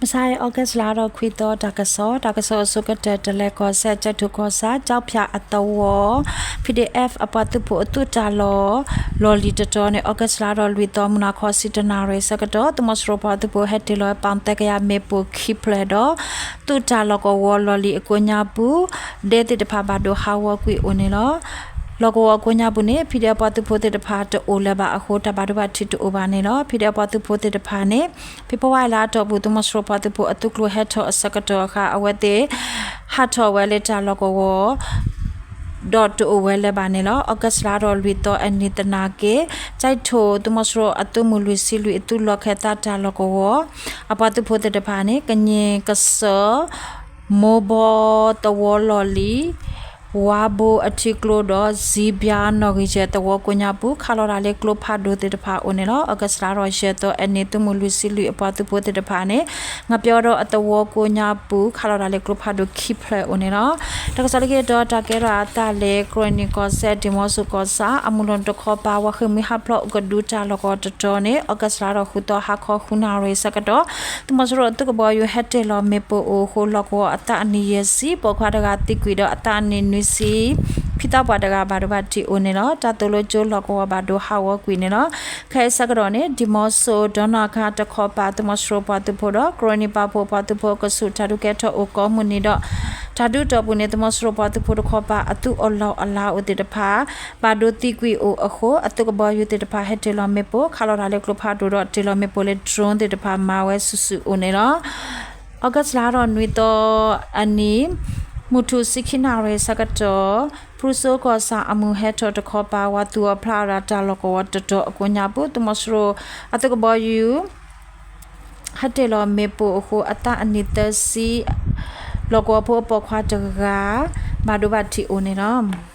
မဆါအံၤ August လါဒီးခွံသီ တၢ်ကစီၣ်, တၢ်ကစီၣ်အဆိကတၢၢ် တလဲၤကီၢ်စဲၣ် ကၠဲးထိၣ်ကီၢ်ဆၣ် ကၠီဖၠးအသဝီ P D F အပှၤသုးဖိအသုးတၢ်လီၢ် လီၢ်လံၤတတီၤန့ၣ် August လါဒီးလွံၢ်သီ မုၢ်နၤခီဆံတနၣ်ရံၣ်ဆၢကတီၢ် သုးမီၤစိရိၤပှၤသုးဖိဟဲတ့ၢ်လီၤဝဲ ပၣ်သၢကယၤမ့ၣ်ပိၢ်ခံဖျၢၣ်ဒီး သုးတၢ်လီၢ်ကဝီၤလီၢ်လံၤအကိးညါပူၤ ဒဲသ့ၣ်တဖၣ်ဘၣ်ဒိဟးဂီၤကွံာ်အိၣ်န့ၣ်လီၤ. လီၢ်ကဝီၤအကိးညါပူၤန့ၣ် P D F ပှၤသုးဖိသ့ၣ်တဖၣ်တအိၣ်လၢၤဘၣ်အဃိ တၢ်ဘၣ်ဒိဘၣ်ထံးတအိၣ်ဘၣ်န့ၣ်လီၤ. P D F ပှၤသုးဖိသ့ၣ်တဖၣ်န့ၣ် ဖ့ၤဘြူၤအါရံၤလါအတီၢ်ပူၤ သုးမီၤစိရိၤပှၤသုးဖိအသုးကျိၤဟဲထီၣ်အဆၢကတီၢ်အခါ အဝဲသ့ၣ်ဟးထီၣ်ဝဲလၢတၢ်လီၢ်ကဝီၤ ဒီးတအိၣ်ဝဲလၢၤဘၣ်န့ၣ်လီၤ. August လါဒီးလွံၢ်သီအနံၤသနာ်က့ ကၠဲးထိၣ် သုးမီၤစိရိၤအသုးမုၢ်လွံၢ်ဆံလွံၢ် အသုးလီၢ်ခၢၣ်သးတၢ်လီၢ်ကဝီၤ အပှၤသုးဖိသ့ၣ်တဖၣ်န့ၣ် ကည့ၣ်ကစၢၢ် မိၢ်ဘီ သဝီလီၢ်လံၤ ဝါဘိအထံကျိဒီး စံဘျါနီၣ်ဂံၢ်ယဲၢ်သဝီကိးညါပူၤ ခးလီၤတၢ်လၢကျိဖးဒိၣ်သ့ၣ်တဖၣ်အိၣ်န့ၣ်လီၤ. August လါဒီးယဲၢ်သီအနံၤ သုးမုၢ်လွံၢ်ဆံလွံၢ်အပှၤသုးဖိသ့ၣ်တဖၣ်န့ၣ် ငါပျီဒီးအသဝီကိးညါပူၤ ခးလီၤတၢ်လၢကျိဖးဒိၣ်ခံဖျၢၣ်အိၣ်န့ၣ်လီၤ. တၢ်ကစီၣ်လၢခံတီၤ တၢ်ကဲထီၣ်အသးလၢ ကရ့ၣ်နံၣ်ကီၢ်စဲၣ် ဒံၣ်မီဆိကီၢ်ဆၣ် အမုၢ်နုာ်တခီပၤ ဝါဃ့ၢ်မှံဟးဖျိးကဒုတၢ်လီၢ်ကဝီၤတတီၤန့ၣ် August လါဒီးဃုသီ ဟါခီဃုနၣ်ရံၣ်ဆၢကတီၢ် သုးမီၤစိရိၤအသုးကဘီယူၤဟဲတ့ၢ်လီၤမ့ၣ်ပိၢ်အိၣ်အဃိ လီၢ်ကဝီၤအသးအနံၣ်ယဲၢ်ဆံ ပိာ်ခွါတဂၤသံကွံာ်ဒီး အသးအနံၣ်နွံဆံ ဖံသးပှၢ်တဂၤဘၣ်ဒိဘၣ်ထံးအိၣ်န့ၣ်လီၤ. တၢ်သိၣ်လိကၠိလီၢ်ကဝီၤဘၣ်ဒိဟးဂီၤကွံာ်န့ၣ်လီၤ. ခဲအံၤဆၢကတီၢ်န့ၣ် ဒံၣ်မီဆိ ဒီနီၢ်ခါတခီပၤ သုးမီၤစိရိၤပှၤသုးဖိဒီး ကရ့ၣ်နံၣ်ပာ်ဖှိၣ်ပှၤသုးဖိအကဆူး တၢ်ဒုးကဲထီၣ်အိၣ်ကိးမုၢ်နံၤဒီး တၢ်ဒုးတီၢ်ပူၤန့ၣ် သုးမီၤစိရိၤပှၤသုးဖိတခီပၤ အသုးအလီၢ်အလၤအိၣ်သ့ၣ်တဖၣ် ဘၣ်ဒိသံကွံာ်အိၣ်အဃိ အသုးကဘီယူၤသ့ၣ်တဖၣ်ဟဲတ့ၢ်လီၤမ့ၣ်ပိၢ် ခးလီၤတၢ်လၢကျိဖးဒိၣ်ဒီးတ့ၢ်လီၤမ့ၣ်ပိၢ်လၢ drone သ့ၣ်တဖၣ်မၤဝဲစုာ်စုာ်အိၣ်န့ၣ်လီၤ. August လါဒီးနွံသီအနံၤ မုၢ်ထူၣ်ဆံခံနၣ်ရံၣ်ဆၢကတီၢ် ဖရူစိကီၢ်ဆၣ်အမုၢ်ဟဲထီၣ်တခီပၤ ဝၤသူၣ်အီၤဖျါအီၤဒၣ်တၢ်လီၢ်ကဝီၤတတီၤအကိးညါပူၤ သုးမီၤစိရိၤအသုးကဘီယူၤ ဟဲတ့ၢ်လီၤမ့ၣ်ပိၢ်အဃိ အသးအနံၣ်သၢဆံ လီၢ်ကဝီၤဖိအပိာ်ခွါတဂၤ ဘၣ်ဒိဘၣ်ထံးအိၣ်န့ၣ်လီၤ.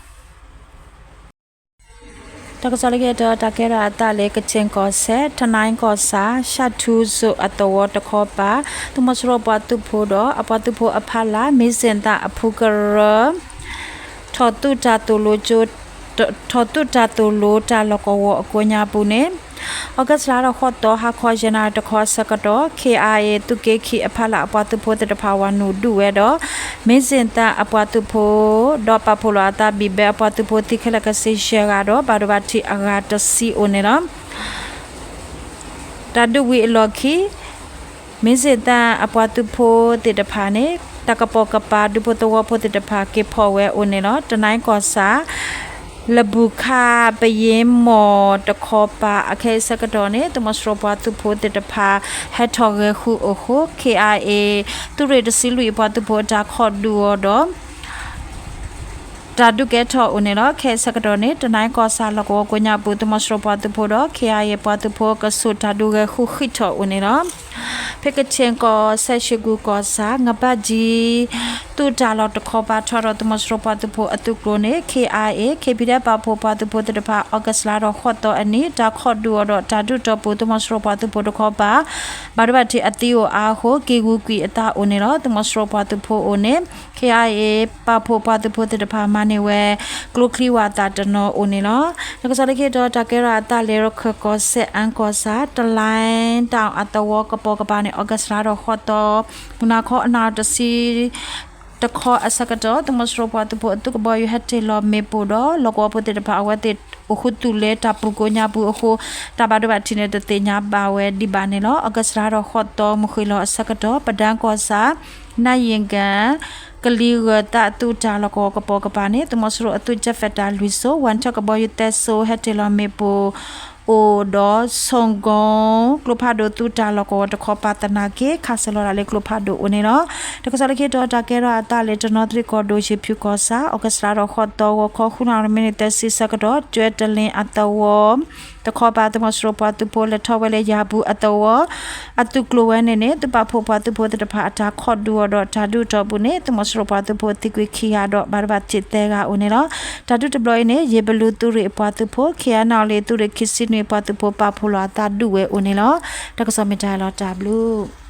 တၢ်ကစီၣ်လၢခံတီၤ တၢ်ကဲထီၣ်အသးလၢ ကခ့ၣ်ကီၢ်စဲၣ် ထနါကီၢ်ဆၣ် ရှၤထူစိၣ်အသဝီတခီပၤ သုးမီၤစိရိၤပှၤသုးဖိဒီး အပှၤသုးဖိအဖီလာ် မ့ၢ်စ့ၣ်သၣ်အဖုကရၢ ထီၣ်သုးတၢ်သိၣ်လိကၠိ ထီၣ်သုးတၢ်သိၣ်လိတၢ်လီၢ်ကဝီၤအကိးညါပူၤန့ၣ် August လါဒီးဃိးသီ ဟါခီယဲၢ်နၣ်ရံၣ်တခီအဆၢကတီၢ် K I A သုးက့ခံအဖီလာ်အပှၤသုးဖိသ့ၣ်တဖၣ် ဝၤနုာ်ဒုးဝဲဒီး မ့ၢ်စ့ၣ်သၣ်အပှၤသုးဖိ ဒီးပာ်ဖှိၣ်လီၤအသး ဘံၣ်ဘဲအပှၤသုးဖိ သံခဲလၢာ်ခဲဆ့ယဲၢ်ဂၤဒီး ဘၣ်ဒိဘၣ်ထံးအဂၤတဆံအိၣ်န့ၣ်လီၤ. တၢ်ဒုးဝံၤအလီၢ်ခံ မ့ၢ်စ့ၣ်သၣ်အပှၤသုးဖိသ့ၣ်တဖၣ်န့ၣ် တၢ်ကပိာ်ကပၤ ဒူဖိသဝီဖိသ့ၣ်တဖၣ် က့ၤဖီၣ်ဝဲအိၣ်န့ၣ်လီၤ. တနါကီၢ်ဆၣ် လဘူးခါ ပယ့မီၢ်တခီပၤ အခဲအံၤဆၢကတီၢ်န့ၣ် သုးမီၤစိရိၤပှၤသုးဖိသ့ၣ်တဖၣ် ဟဲထီၣ်ဂဲၤဃုာ်အိၣ်ဃိ K I A သုးရ့ၣ်တဆံလွံၢ်အပှၤသုးဖိအတၢ်ခိးဒုးအီၤဒီး တၢ်ဒုးကဲထီၣ်အိၣ်န့ၣ်လီၤ. ခဲအံၤဆၢကတီၢ်န့ၣ် တနါကီၢ်ဆၣ်လီၢ်ကဝီၤကိးညါပူၤ သုးမီၤစိရိၤပှၤသုးဖိဒီး K I A ပှၤသုးဖိအကဆူး တၢ်ဒုးဂဲၤဃုာ်ဃံးထီၣ်အိၣ်န့ၣ်လီၤ. ဖဲကခ့ၣ်ကီၢ်စဲၣ် ရှ့ၣ်ကူၣ်ကီၢ်ဆၣ် ငဘၣ်ကၠံ သုးတၢ်လီၢ်တခီပၤ ထီၣ်ဒီးသုးမီၤစိရိၤပှၤသုးဖိအသုးကျိၤန့ၣ် K I A K P D F ပာ်ဖှိၣ်ပှၤသုးဖိသ့ၣ်တဖၣ် August လါဒီးဃိးသီအနံၤ တၢ်ခိးဒုးအီၤဒီး တၢ်ဒုးတီၢ်ပူၤ သုးမီၤစိရိၤပှၤသုးဖိတခီပၤ ဘၣ်ဒိဘၣ်ထံးအသံအိၣ်အါအဃိ က့ၤဂုာ်ကွံာ်အသးအိၣ်န့ၣ်လီၤ. သုးမီၤစိရိၤပှၤသုးဖိအိၣ်န့ၣ် K I A ပာ်ဖှိၣ်ပှၤသုးဖိသ့ၣ်တဖၣ် မၤန့ၢ်ဝဲ ကျိချံဝၣ်သၣ်တနီၤအိၣ်န့ၣ်လီၤ. တၢ်ကစီၣ်လၢခံတီၤ တၢ်ကဲထီၣ်အသးလၢ ရခၢၣ်ကီၢ်စဲၣ် အၣ်ကီၢ်ဆၣ် တလါတၢ်အသဝီကပိာ်ကပၤန့ၣ် August လါဒီးဃိးသီ မုၢ်နၤခီအနၣ်ရံၣ်တဆံ တခီအဆၢကတီၢ် သုးမီၤစိရိၤပှၤသုးဖိအသုးကဘီယူၤ ဟဲတ့ၢ်လီၤမ့ၣ်ပိၢ်ဒီး လီၢ်ကဝီၤဖိသ့ၣ်တဖၣ် အဝဲသ့ၣ်အိၣ်ဃုာ်သုးလၢတၢ်ပူၤကိးညါပူၤအဃိ တၢ်ဘၣ်ဒိဘၣ်ထံးန့ၣ် တသ့ၣ်ညါဘၣ်ဝဲဒံးဘၣ်န့ၣ်လီၤ. August လါဒီးဃိးသီ မုၢ်ဃ့ၢ်လီၤအဆၢကတီၢ် ပဒၢကီၢ်ဆၣ် နၢ်ယ့ၣ်ကၣ် ကလံၤဂၢၤသးသုးတၢ်လီၢ်ကဝီၤကပိာ်ကပၤန့ၣ် သုးမီၤစိရိၤအသုး jet fighter လွံၢ်စိၤ ဝၣ်ထၢၣ်ကဘီယူၤသၢစိၤ ဟဲတ့ၢ်လီၤမ့ၣ်ပိၢ် အိၣ်ဒီး ဆိၣ်ကိ ကျိဖးဒိၣ်သုးတၢ်လီၢ်ကဝီၤတခီပၤသနာ်က့ ခးစၢၤလီၤတၢ်လၢကျိဖးဒိၣ်အိၣ်န့ၣ်လီၤ. တၢ်ကစီၣ်လၢခံတီၤ တၢ်ကဲထီၣ်အသးလၢ တနီသရံၣ်ကီၢ်ဒိၣ် ယ့ၣ်ဖၠူၣ်ကီၢ်ဆၣ် August လါဒီးဃိးသီ ဂီၤခီဃုနၣ်ရံၣ် မံးနံးသၢဆံဆၢကတီၢ် ကၠွဲတလ့ၣ်အသဝီ တခီပၤ သုးမီၤစိရိၤပှၤသုးဖိ လဲၤထီၣ်ဝဲလၢယၤပူၤအသဝီ အသုးကျိၤဝဲန့ၣ်န့ၣ် သုးပာ်ဖှိၣ်ပှၤသုးဖိသ့ၣ်တဖၣ်အတၢ်ခိးဒုးအီၤဒီး တၢ်ဒုးတီၢ်ပူၤန့ၣ် သုးမီၤစိရိၤပှၤသုးဖိသံကွံာ်ခံဂၤဒီး ဘၣ်ဒိဘၣ်ထံးသၢဂၤအိၣ်န့ၣ်လီၤ. တၢ်ဒုးတဘျီအံၤန့ၣ် ယ့ၣ်ဘလူသုးရ့ၣ်အပှၤသုးဖိ K I N L A သုးရ့ၣ်ခံဆံနွံအပှၤသုးဖိ ပာ်ဖှိၣ်လီၤအသးဒုးဝဲအိၣ်န့ၣ်လီၤ. တၢ်ကစီၣ်မ့ၢ်တၢ်လီၤတၢ်ဘျုး